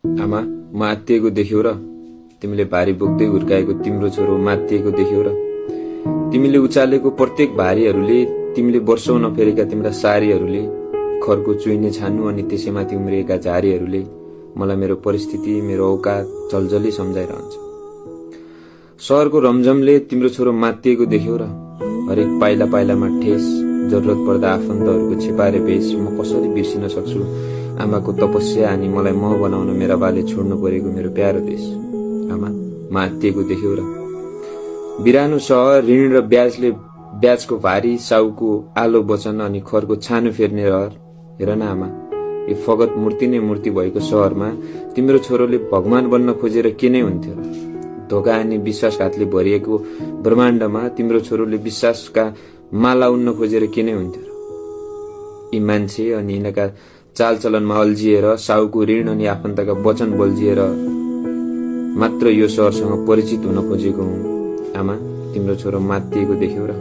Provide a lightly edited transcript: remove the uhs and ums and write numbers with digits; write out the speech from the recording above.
आमा, म आत्तिएको देख्यौ र? तिमीले भारी बोक्दै हुर्काएको तिम्रो छोरो मात्तिएको देख्यौ र? तिमीले उचालेको प्रत्येक भारीहरूले, तिमीले वर्षौं नफेरेका तिम्रा सारीहरूले, खरको चुइने छान्नु अनि त्यसैमाथि उम्रिएका झारीहरूले मलाई मेरो परिस्थिति, मेरो औकात जलजली सम्झाइरहन्छ। शहरको रमझमले तिम्रो छोरो मात्तिएको देख्यौ र? हरेक पाइला पाइलामा ठेस, जरुरत पर्दा आफन्तहरूको छिपारे भेष म कसरी बिर्सिन सक्छु आमाको तपस्या अनि मलाई म बनाउन मेरा बाले छोड्नु परेको मेरो प्यारो देश। आमा, मात्तिएको देख्यौ र? बिरानो सहर, ऋण र ब्याजको भारी, साउको आलो वचन अनि खरको छानो फेर्ने रहर। हेर न आमा, यो फगत मूर्ति नै मूर्ति भएको सहरमा तिम्रो छोरोले भगवान बन्न खोजेर के नै हुन्थ्यो र? धोका अनि विश्वासघातले भरिएको ब्रह्माण्डमा तिम्रो छोरोले विश्वासका माला उन्न खोजेर के नै हुन्थ्यो र? यी मान्छे अनि यिनका चालचलनमा अल्झिएर, साउको ऋण अनि आफन्तका वचन बल्झिएर मात्र यो सहरसँग परिचित हुन खोजेको हुँ। आमा, तिम्रो छोरो मात्तिएको देख्यौ र?